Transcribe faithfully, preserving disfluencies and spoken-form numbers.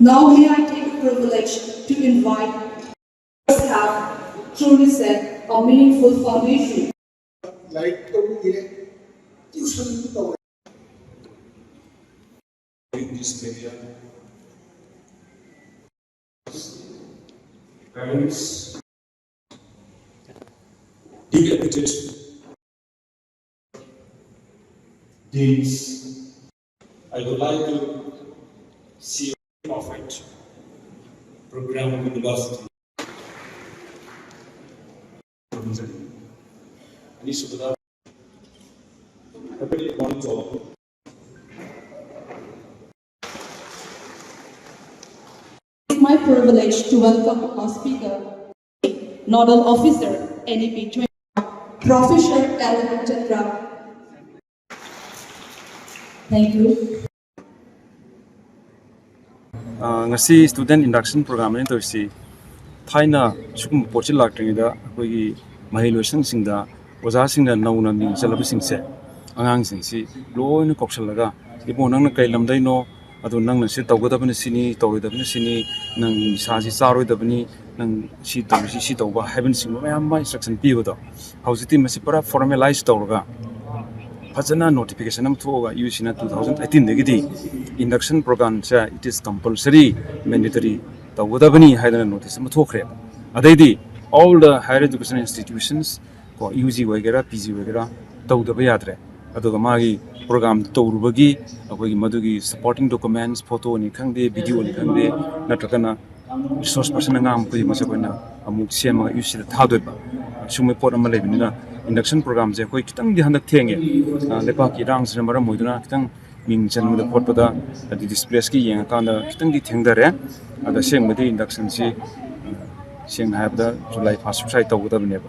Now may I take the privilege to invite us have truly set a meaningful foundation. ꯂꯥꯏꯔꯤꯛ ꯇꯧꯕꯤꯔꯦ, tuition ꯇꯧꯔꯦ꯫ This media, parents, deputed deans, I would like to see of it program university. ꯑꯅꯤꯁꯨꯕꯗ It's my privilege to welcome our speaker, Nodal Officer, N E P twenty, Professor L Chandra. Thank you. ꯉꯁꯤ student induction programme ꯑꯅ ꯇꯧꯔꯤꯁꯤ ꯊꯥꯏꯅ ꯁꯤꯒꯨꯝꯕ ꯄꯣꯠꯁꯤ ꯂꯥꯛꯇ꯭ꯔꯤꯉꯩꯗ ꯑꯩꯈꯣꯏꯒꯤ ꯃꯍꯩꯂꯣꯏꯁꯪꯁꯤꯡꯗ ꯑꯣꯖꯥꯁꯤꯡꯅ ꯅꯧꯅ ꯃꯤꯡ ꯆꯜꯂꯕꯁꯤꯡꯁꯦ, ꯑꯉꯥꯡꯁꯤꯡꯁꯤ ꯂꯣꯏꯅ ꯀꯧꯁꯜꯂꯒ, "ꯏꯕꯨꯡꯉꯣ, ꯅꯪꯅ ꯀꯩ ꯂꯝꯗꯩꯅꯣ? ꯑꯗꯣ ꯅꯪꯅ ꯁꯤ ꯇꯧꯒꯗꯕꯅ ꯁꯤꯅꯤ, ꯇꯧꯔꯣꯏꯗꯕꯅ ꯁꯤꯅꯤ, ꯅꯪ ꯅꯤꯁꯥꯁꯤ ꯆꯥꯔꯣꯏꯗꯕꯅꯤ, ꯅꯪ ꯁꯤ ꯇꯧꯔꯤꯁꯤ ꯁꯤ ꯇꯧꯕ" ꯍꯥꯏꯕꯅꯆꯤꯡꯕ ꯃꯌꯥꯝ ꯑꯃ ꯏꯟꯁꯇ꯭ꯔꯛꯁꯟ ꯄꯤꯕꯗꯣ, ꯍꯧꯖꯤꯛꯇꯤ ꯃꯁꯤ ꯄꯨꯔꯥ ꯐꯣꯔꯃꯦꯂꯥꯏꯁ ꯇꯧꯔꯒ ꯐꯖꯅ ꯅꯣꯇꯤꯐꯤꯀꯦꯁꯟ ꯑꯃ ꯊꯣꯛꯑꯒ ꯌꯨ ꯖꯤꯅ two thousand eighteen ꯗꯒꯤꯗꯤ ꯏꯟꯗꯛꯁꯟ ꯄ꯭ꯔꯣꯒ꯭ꯔꯥꯝꯁꯦ it is compulsory, mandatory ꯇꯧꯒꯗꯕꯅꯤ ꯍꯥꯏꯗꯅ ꯅꯣꯇꯤꯁ ꯑꯃ ꯊꯣꯛꯈ꯭ꯔꯦ꯫ ꯑꯗꯩꯗꯤ all the higher education institutions, ꯀꯣ, ꯌꯨ ꯖꯤ ꯑꯣꯏꯒꯦꯔꯥ, ꯄꯤ ꯖꯤ ꯑꯣꯏꯒꯦꯔꯥ, ꯇꯧꯗꯕ ꯌꯥꯗ꯭ꯔꯦ꯫ ꯑꯗꯨꯒ ꯃꯥꯒꯤ ꯄ꯭ꯔꯣꯒ꯭ꯔꯥꯝ ꯇꯧꯔꯨꯕꯒꯤ ꯑꯩꯈꯣꯏꯒꯤ ꯃꯗꯨꯒꯤ supporting documents, ꯐꯣꯇꯣꯅꯤ ꯈꯪꯗꯦ, ꯚꯤꯗꯤꯑꯣꯅꯤ ꯈꯪꯗꯦ, ꯅꯠꯇ꯭ꯔꯒꯅ ꯔꯤꯁꯣꯔꯁ ꯄꯔꯁꯟꯅ ꯉꯥꯡꯕ ꯈꯨꯗꯤꯡꯃꯛꯁꯦ ꯑꯩꯈꯣꯏꯅ ꯑꯃꯨꯛ ꯁꯦꯝꯃꯒ ꯌꯨ ꯖꯤꯗ ꯊꯥꯗꯣꯏꯕ꯫ ꯁꯨꯝꯕ ꯄꯣꯠ ꯑꯃ ꯂꯩꯕꯅꯤꯅ ꯏꯟꯗꯛꯁꯟ ꯄ꯭ꯔꯣꯒ꯭ꯔꯥꯝꯁꯦ ꯑꯩꯈꯣꯏ ꯈꯤꯇꯪꯗꯤ ꯍꯟꯗꯛ ꯊꯦꯡꯉꯦ꯫ ꯑ, ꯂꯩꯕꯥꯛꯀꯤ ꯏꯔꯥꯡꯁꯤꯅ ꯃꯔꯝ ꯑꯣꯏꯗꯨꯅ ꯈꯤꯇꯪ ꯃꯤꯡ ꯆꯟꯕꯗ ꯈꯣꯠꯄꯗ, ꯍꯥꯏꯗꯤ ꯗꯤꯁꯄ꯭ꯂꯦꯁꯀꯤ ꯌꯦꯡꯉꯀꯥꯟꯗ ꯈꯤꯇꯪꯗꯤ ꯊꯦꯡꯊꯔꯦ꯫ ꯑꯗꯣ ꯑꯁꯦꯡꯕꯗꯤ ꯏꯟꯗꯛꯁꯟꯁꯤ, ꯁꯦꯡꯅ ꯍꯥꯏꯔꯕꯗ, ꯖꯨꯂꯥꯏ ꯐꯥꯔꯁ ꯁ꯭ꯋꯥꯏ ꯇꯧꯒꯗꯕꯅꯦꯕ꯫